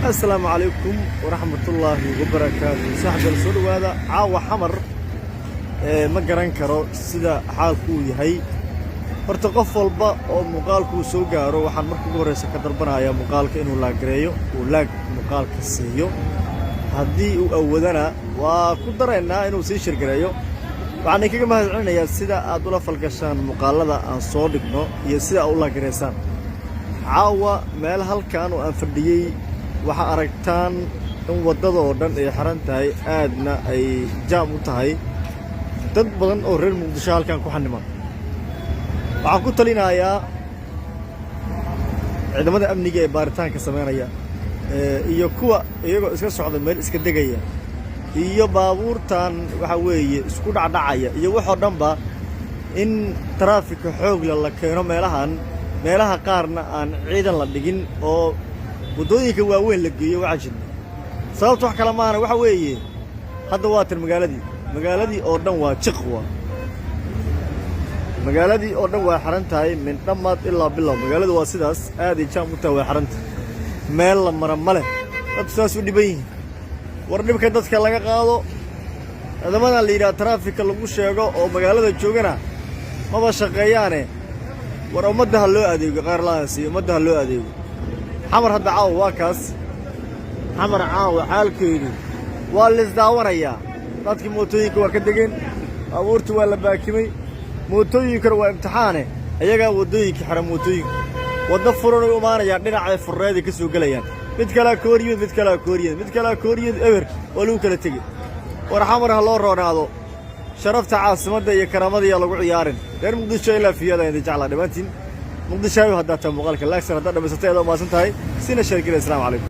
Asalaamu calaykum waraxmatullaahi wabarakaatu. Saaxiibyaal, soo dhowaada. Caawa Xamar ee ma garan karo sida xaalku uu yahay. Horta qof walba oo muuqaalkuu soo gaaro, waxaan marka ugu horreysa ka dalbanayaa muuqaalka inuu like gareeyo, uu like muuqaalka siiyo. Haddii uu awoodana, waa ku daraynaa inuu sii share gareeyo. Waxaan idinkaga mahad celinayaa sida aad ula falgashaan muuqaallada aan soo dhigno iyo sida aad u like gareysaan. Caawa meel halkan oo aan fadhiyey, waxaa aragtaan in waddada oo dhan ay xiran tahay, aadna ay jam u tahay. Dad badan oo reer Muqdisho halkan ku xaniman. Waxaan ku talinayaa ciidamada amniga ee baaritaanka samaynaya iyo kuwa iyagoo iska socda meel iska degaya iyo baabuurtan waxaa weeye isku dhacdhacaya iyo waxoo dhanba in taraafika xoogla la keeno meelahan, meelaha qaarna aan ciidan la dhigin oo waddooyinka waaweyn la geeyo. Waxaa jirta sababta, wax kale maahana, waxa weeye hadda waa tan magaaladii oo dhan waa jiq, waa magaaladii oo dhan waa xiran tahay min dhammaad ilaa bilow. Magaaladu waa sidaas, aaday jam u tahay, waa xiran tahay, meel la mara ma leh. Dadku saas u dhiban yihiin. War dhibka dadka laga qaado. Ciidamadan la yidhaha taraafika lagu sheego oo magaalada joogana maba shaqeeyaane. War ummadda ha loo adeego, qaar laansiiyo, ummadda ha loo adeego. Xamar hadda caawa waa kaas. Xamar caawa xaalkeedu waa laisdaawanayaa. Dadkii mootooyinka waa ka degeen, baabuurtii waa la baakimay, mootooyinkuna waa imtixaane, iyagaa waddooyinka xiran. Mootooyinku waddo furanay u imaanayaan, dhinacay furreeday ka soo gelayaan. Mid kalaa ka hor yimid, mid kalaa ka hor yimid, mid kalaa ka hor yimid, eber waa lagu kala tegey. War Xamar ha loo roonaado. Sharafta caasimadda iyo karaamada yaa lagu ciyaarin. Reer Muqdisho ilaa fiyada idin jeclaa dhammaantiin. Muqdishaawi haddaa tahay, muuqaalka like saar. Haddaad dhamaysatay, aad umahadsan tahay. Sina share garee. Asalaamu calaykum.